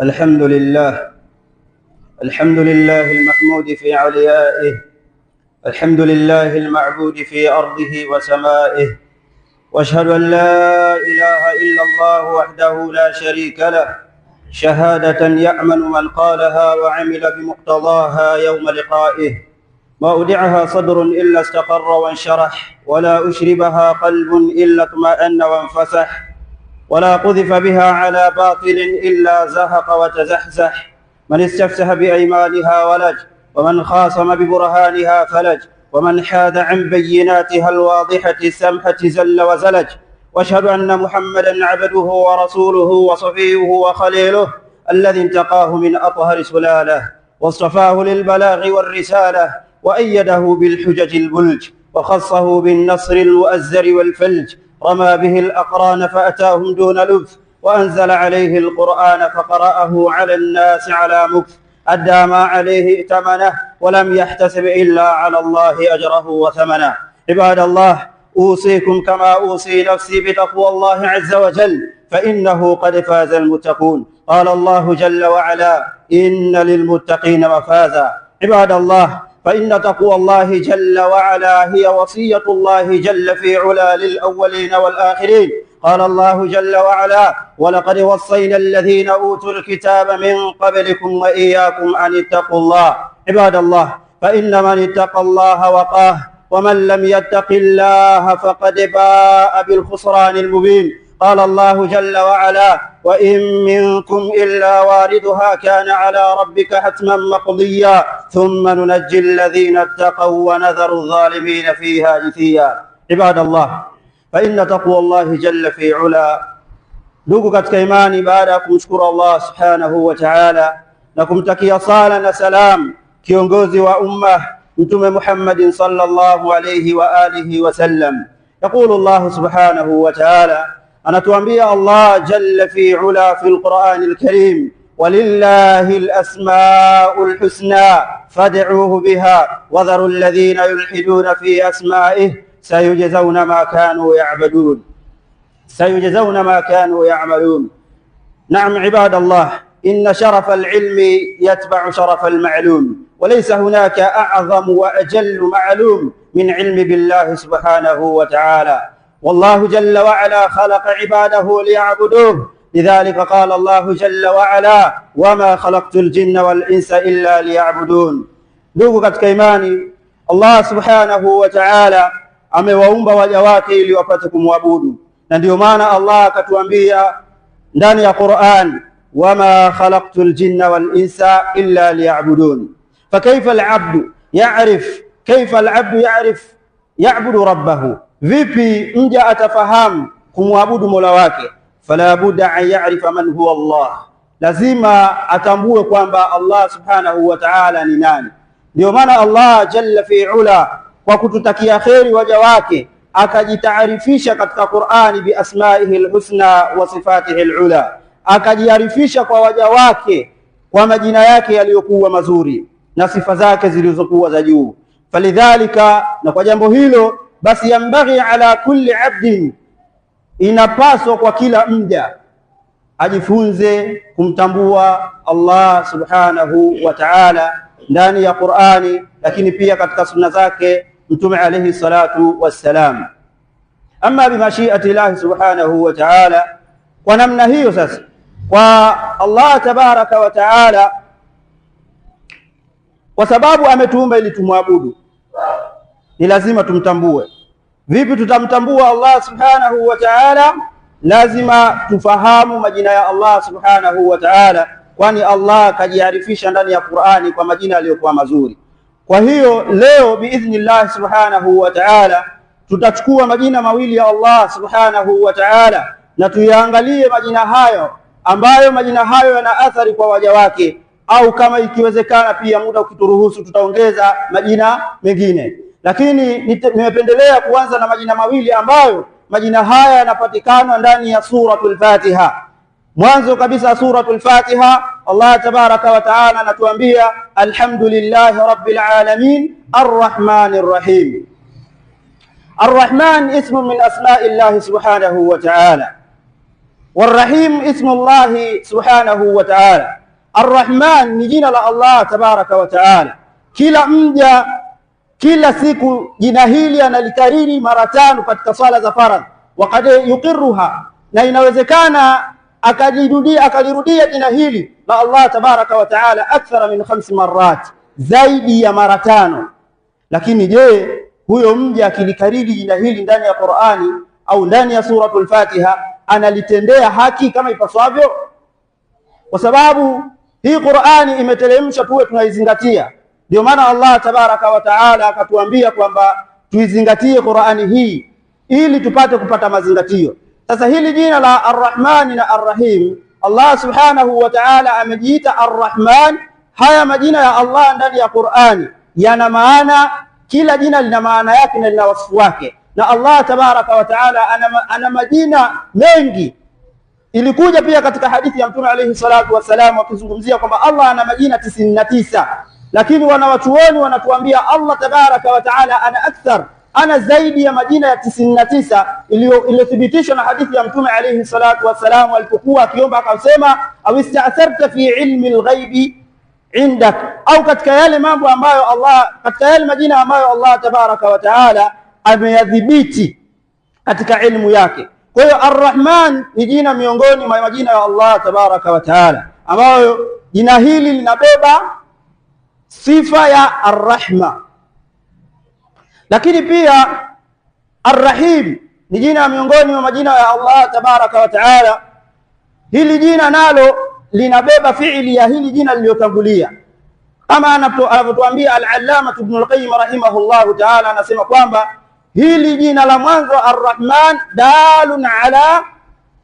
الحمد لله، الحمد لله المحمود في عليائه، الحمد لله المعبود في أرضه وسمائه، واشهد أن لا إله إلا الله وحده لا شريك له، شهادة يأمن من قالها وعمل بمقتضاها يوم لقائه. ما أودعها صدر إلا استقر وانشرح، ولا أشربها قلب إلا اطمأن وانفسح، ولا قذف بها على باطل إلا زهق وتزحزح. من استفتح بأيمانها ولج، ومن خاصم ببرهانها فلج، ومن حاد عن بيناتها الواضحة السمحة زل وزلج. واشهد أن محمدا عبده ورسوله وصفيه وخليله، الذي انتقاه من أطهر سلالة، واصطفاه للبلاغ والرسالة، وأيده بالحجج البلج، وخصه بالنصر المؤزر والفلج. رمى به الأقران فأتاهم دون لبث، وأنزل عليه القرآن فقرأه على الناس على مكث. أدى ما عليه ائتمنه، ولم يحتسب إلا على الله أجره وثمنه. عباد الله، أوصيكم كما أوصي نفسي بتقوى الله عز وجل، فإنه قد فاز المتقون. قال الله جل وعلا: إن للمتقين مفازا. عباد الله، فإن تقوى الله جل وعلا هي وصية الله جل في علا للأولين والآخرين. قال الله جل وعلا: ولقد وصينا الذين أوتوا الكتاب من قبلكم وإياكم أن اتقوا الله. عباد الله، فإن من اتقى الله وقاه، ومن لم يتق الله فقد باء بالخسران المبين. قال الله جل وعلا: وإن منكم إلا واردها كان على ربك حتما مقضيا، ثم ننجي الذين اتقوا ونذر الظالمين فيها جثيا. عباد الله، فإن تقوى الله جل في علا. Ndugu katika imani, baada ya kumshukuru Allah subhanahu wa ta'ala na kumtakia sala na salam kiongozi wa umma Mtume Muhammadin sallallahu alayhi wa alihi wasallam, yaqulu Allah subhanahu wa ta'ala, anatuambia Allah jalla fi ula fi al-Qur'an al-Karim: walillahi al-asma'u al-husna fad'uhu biha wadharu alladhina yulhiduna fi asma'ihi sayujzauna ma kanu ya'malun, sayujzauna ma kanu ya'malun. نعم عباد الله، إن شرف العلم يتبع شرف المعلوم، وليس هناك أعظم وأجل معلوم من علم بالله سبحانه وتعالى. والله جل وعلا خلق عباده ليعبدوه، لذلك قال الله جل وعلا: وما خلقت الجن والإنس إلا ليعبدون. Ndugu katika imani, Allah subhanahu wa ta'ala amewaumba waja wake ili wapate kumwabudu, na ndiyo maana Allah akatuambia ndani ya Qur'an: wama khalaqtu ljinna wal insa illa liya'budun. Fakaifa alabdu ya'rif, kaifa alabdu ya'rif ya'budu rabbahu, vipi mja atafahamu kumwabudu mola wake? Fala budda an ya'rifa man huwa Allah, lazima atambue kwamba Allah subhanahu wa ta'ala ni nani. Ndio maana Allah jalla fi ula kwa kututakia kheri waja wake akajitaarifisha katika Qur'ani bi asmaihi lhusna wa sifatihi lula, akajiarifisha kwa waja wake kwa majina yake yaliyokuwa mazuri na sifa zake zilizokuwa za juu. Falidhalika, na kwa jambo hilo basi, yambaghi ala kulli abdin, inapaswa kwa kila mja ajifunze kumtambua Allah subhanahu wa ta'ala ndani ya Qur'ani, lakini pia katika sunna zake Mtume alayhi salatu wassalam. Amma bimashiati llahi subhanahu wa ta'ala, kwa namna hiyo sasa, kwa Allah tabaraka wa taala, kwa sababu ametuumba ili tumwabudu, ni lazima tumtambue. Vipi tutamtambua Allah subhanahu wa ta'ala? Lazima tufahamu majina ya Allah subhanahu wa ta'ala, kwani Allah kajiarifisha ndani ya Qur'ani kwa majina yaliyokuwa mazuri. Kwa hiyo leo biidhnillah subhanahu wa ta'ala tutachukua majina mawili ya Allah subhanahu wa ta'ala na tuyaangalie majina hayo, ambayo majina hayo yana athari kwa waja wake, au kama ikiwezekana pia muda ukituruhusu tutaongeza majina mengine, lakini nimependelea kuanza na majina mawili ambayo majina haya yanapatikana ndani ya Suratul Fatiha. Mwanzo kabisa Suratul Fatiha, Allah tabaraka wa taala anatuambia: alhamdulillahi rabbil alamin arrahmanir rahim. Arrahman ismu min asma'i llahi subhanahu wa ta'ala. Warrahim ismu llahi subhanahu wa ta'ala. Arrahman ni jina la Allah tabaraka wa taala. Kila mja kila siku jina hili analikariri mara tano katika swala za faradhi, waqad yuqiruha, na inawezekana akalirudia akalirudia jina hili la Allah tabaraka wa taala akthara min khamsi marrat, zaidi ya mara tano. Lakini je, huyo mja akilikariri jina hili ndani ya Qur'ani au ndani ya suratul Fatiha analitendea haki kama ipaswavyo? Kwa sababu hii Qur'ani imeteremshwa tuwe tunaizingatia. Ndio maana Allah tabaraka wa taala akatuambia kwamba tuizingatie Qur'ani hii ili tupate kupata mazingatio. Sasa hili jina la Arrahmani na Arrahim, Allah subhanahu wa taala amejiita Arrahman. Haya majina ya Allah ndani ya Qur'ani yana maana, kila jina lina maana yake na lina wasfu wake, na Allah tabaraka wa taala ana majina mengi. Ilikuja pia katika hadithi ya Mtume alayhi salatu wassalam wakizungumzia kwamba Allah ana majina 99, lakini wanawachuoni wanatuambia Allah tabaraka wa taala ana akthar, ana zaidi ya majina ya 99 iliyothibitishwa na hadithi ya Mtume alayhi salatu wassalam alipokuwa akiomba akasema, au istatharta fi ilmi lghaibi indak, au katika yale mambo ambayo Allah, katika yale majina ambayo Allah tabaraka wa taala ameyadhibiti katika ilmu yake. Kwa hiyo Arrahman ni jina miongoni mwa majina ya Allah tabaraka wa taala, ambayo jina hili linabeba sifa ya arrahma. Lakini pia Arrahim ni jina miongoni mwa majina ya Allah tabaraka wa taala. Hili jina nalo linabeba fiili ya hili jina lililotangulia, kama anavyotuambia Al-Allama Ibn al-Qayyim rahimahullahu taala, anasema kwamba hili jina la mwanzo Arrahman dalun ala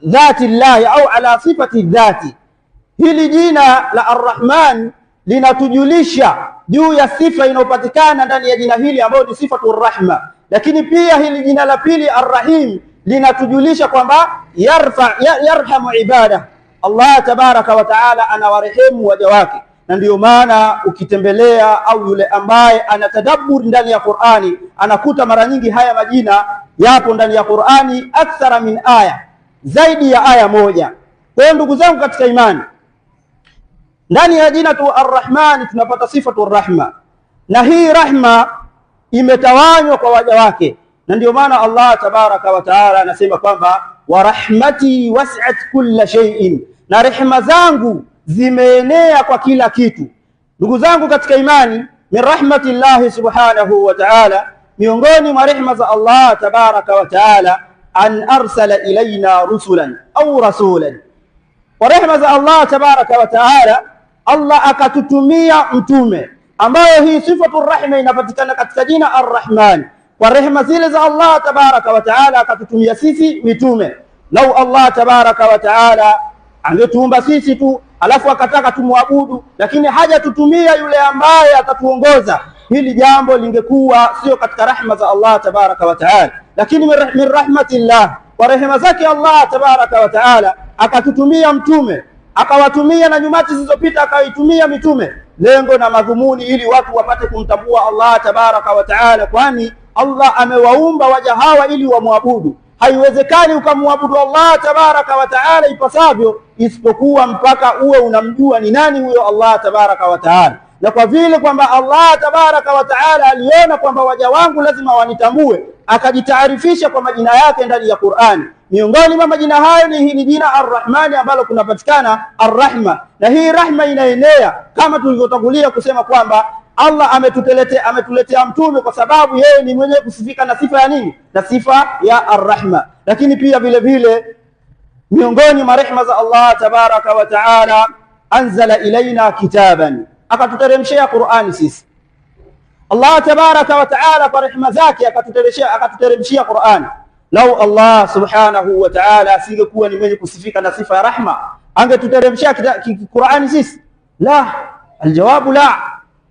dhati llahi au ala sifati dhati. Hili jina la Arrahman linatujulisha juu ya sifa inayopatikana ndani ya jina hili ambayo ni sifatu rahma. Lakini pia hili jina la pili Arrahim linatujulisha kwamba yarfa yarhamu ibada, Allah tabaraka wa taala anawarehemu waja wake, na ndiyo maana ukitembelea au yule ambaye anatadabbur ndani ya Qur'ani anakuta mara nyingi haya majina yapo ndani ya Qur'ani, akthara min aya, zaidi ya aya moja. Kwa hiyo ndugu zangu katika imani, ndani ya jina tu Arrahman tunapata sifatu rahma, na hii rahma imetawanywa kwa waja wake, na ndiyo maana Allah tabaraka wa taala anasema kwamba wa rahmati wasi'at kulla shay'in, na rehema zangu zimeenea kwa kila kitu. Ndugu zangu katika imani, min rahmati llahi subhanahu wa ta'ala, miongoni mwa rehma za Allah tabaraka wa taala, an arsala ilaina rusulan au rasulan. Kwa rehma za Allah tabaraka wa taala, Allah akatutumia mtume, ambayo hii sifatu rahma inapatikana katika jina Arrahman. Kwa rehma zile za Allah tabaraka wa taala akatutumia sisi mitume. Lau Allah tabaraka wa taala angetuumba sisi tu alafu akataka tumwabudu, lakini hajatutumia yule ambaye atatuongoza, hili jambo lingekuwa sio katika rahma za Allah tabaraka wa taala. Lakini min rahmatillah, kwa rehema zake Allah tabaraka wa taala akatutumia mtume, akawatumia na nyumati zilizopita akaitumia mitume, lengo na madhumuni ili watu wapate kumtambua Allah tabaraka wa taala, kwani Allah amewaumba waja hawa ili wamwabudu. Haiwezekani ukamwabudu Allah tabaraka wa taala ipasavyo isipokuwa mpaka uwe unamjua ni nani huyo Allah tabaraka wa taala. Na kwa vile kwamba Allah tabaraka wa taala aliona kwamba waja wangu lazima wanitambue, akajitaarifisha kwa majina yake ndani ya Qur'ani. Miongoni mwa majina hayo ni hili jina Arrahmani ambalo kunapatikana Arrahma, na hii rahma inaenea kama tulivyotangulia kusema kwamba Allah ametuletea mtume kwa sababu yeye ni mwenye kusifika na sifa ya nini? Na sifa ya arrahma. Lakini pia vile vile miongoni mwa rehma za Allah tabaraka wa taala, anzala ilaina kitaban, akatuteremshia Qur'ani sisi. Allah tabaraka wa taala kwa rehma zake akatuteremshia Qur'ani. Lau Allah subhanahu wa taala asingekuwa ni mwenye kusifika na sifa ya rahma, angetuteremshia Qur'ani sisi? La, aljawabu la.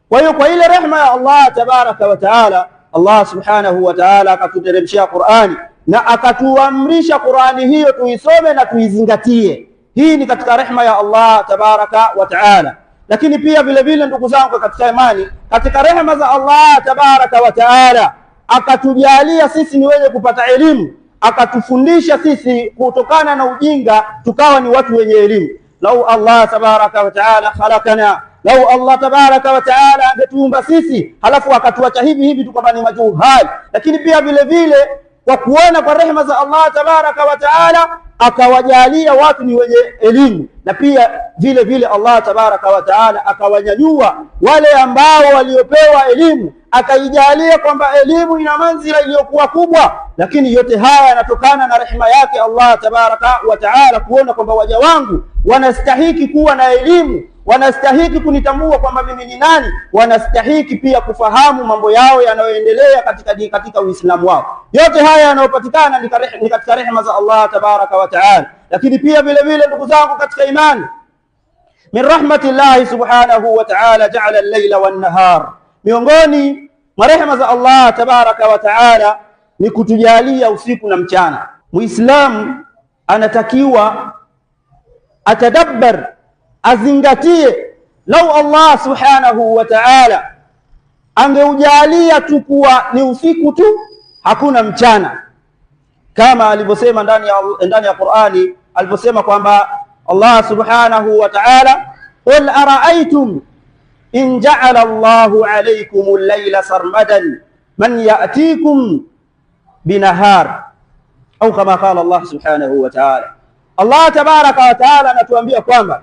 Kwa hiyo kwa ile rehma ya Allah tabaraka wa taala, Allah subhanahu wa taala akatuteremshia Qur'ani na akatuamrisha Qur'ani hiyo tuisome na tuizingatie. Hii ni katika rehma ya Allah tabaraka wa taala. Lakini pia vile vile, ndugu zangu katika imani, katika rehma za Allah tabaraka wa taala akatujalia sisi ni wenye kupata elimu, akatufundisha sisi kutokana na ujinga tukawa ni watu wenye elimu. Lau Allah tabaraka wa taala khalaqana, lau Allah tabaraka wa taala angetuumba sisi halafu akatuacha hivi hivi tu kwamba ni majuhali, lakini pia vile vile kwa kuona kwa rehema za Allah tabaraka wa taala akawajalia watu ni wenye elimu, na pia vile vile Allah tabaraka wa taala akawanyanyua wale ambao waliopewa elimu, akaijalia kwamba elimu ina manzila iliyokuwa kubwa. Lakini yote haya yanatokana na rehema yake Allah tabaraka wa taala, kuona kwamba waja wangu wanastahiki kuwa na elimu, wanastahiki kunitambua kwamba mimi ni nani, wanastahiki pia kufahamu mambo yao yanayoendelea katika Uislamu wao. Yote haya yanayopatikana ni katika rehema za Allah tabaraka wa taala. Lakini pia vile vile, ndugu zangu katika imani, min rahmatillahi subhanahu wa ta'ala ja'ala al-laila wan-nahar, miongoni mwa rehema za Allah tabaraka wa taala ni kutujalia usiku na mchana. Muislamu anatakiwa atadabbar, azingatie. Lau Allah subhanahu wa ta'ala angeujalia tu kuwa ni usiku tu, hakuna mchana, kama alivyosema ndani ya Qur'ani, alivyosema kwamba Allah subhanahu wa ta'ala, qul ara'aytum in ja'ala Allahu alaykum al-layla sarmadan man ya'tikum binahar, au kama qala Allah subhanahu wa ta'ala. Allah tabaraka wa ta'ala anatuambia kwamba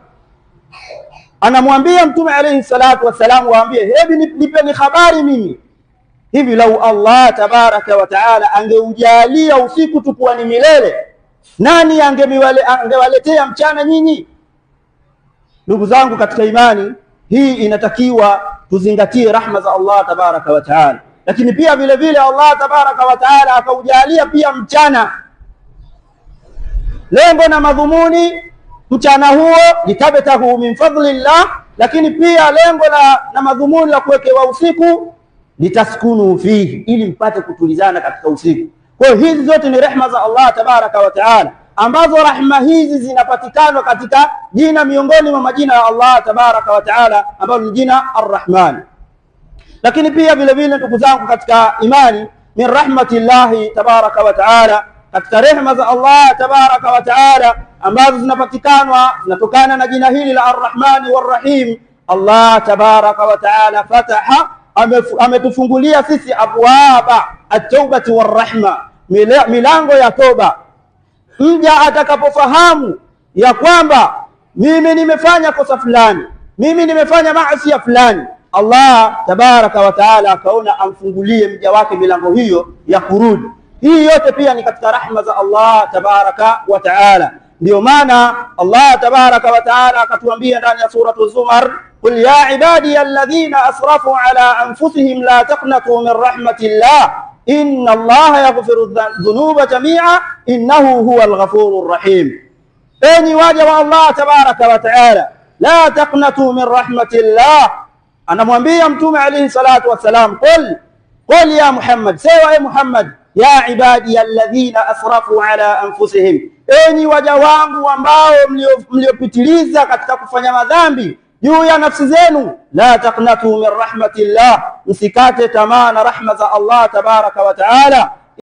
anamwambia Mtume alayhi salatu wassalam, waambie, hebu nipeni habari mimi hivi, lau Allah tabaraka wa taala angeujalia usiku tu kuwa ni milele, nani angewaletea mchana nyinyi? Ndugu zangu katika imani, hii inatakiwa tuzingatie rahma za Allah tabaraka wa taala, lakini pia vile vile Allah tabaraka wa taala akaujalia pia mchana, lengo na madhumuni mchana huo litabtahu min fadlillah, lakini pia lengo na madhumuni la kuwekewa usiku litaskunu fihi, ili mpate kutulizana katika usiku. Kwa hiyo hizi zote ni rehma za Allah tabaraka wa taala, ambazo rahma hizi zinapatikana katika jina miongoni mwa majina ya Allah tabaraka wa taala ambalo ni jina Arrahman. Lakini pia vile vile, ndugu zangu katika imani, min rahmatillahi tabaraka wa taala, katika rehma za Allah tabaraka wa taala ambazo zinapatikanwa zinatokana na jina hili la Arrahmani warrahim. Allah tabaraka wa taala fataha, ametufungulia sisi abwaba at-taubati warrahma, milango ya toba. Mja atakapofahamu ya kwamba mimi nimefanya kosa fulani, mimi nimefanya maasi ya fulani, Allah tabaraka wa taala akaona amfungulie mja wake milango hiyo ya kurudi. Hii yote pia ni katika rahma za Allah tabaraka wa taala. Ndiyo maana Allah tabaraka wa taala akatuambia ndani ya suratu Zumar, qul ya ibadiya alladhina asrafu ala anfusihim la taqnatu min rahmatillah inna Allaha yaghfiru dhunuba jamia innahu huwa alghafuru rahim. Enyi waja wa Allah tabaraka wa taala, la taqnatu min rahmatillah. Anamwambia Mtume alayhi salatu wassalam, qul qul ya Muhammad, sewa e Muhammad, ya ibadiya alladhina asrafu ala anfusihim, enyi waja wangu ambao mliopitiliza katika kufanya madhambi juu ya nafsi zenu, la taqnatu min rahmatillah, msikate tamaa na rahma za Allah tabaraka wa taala.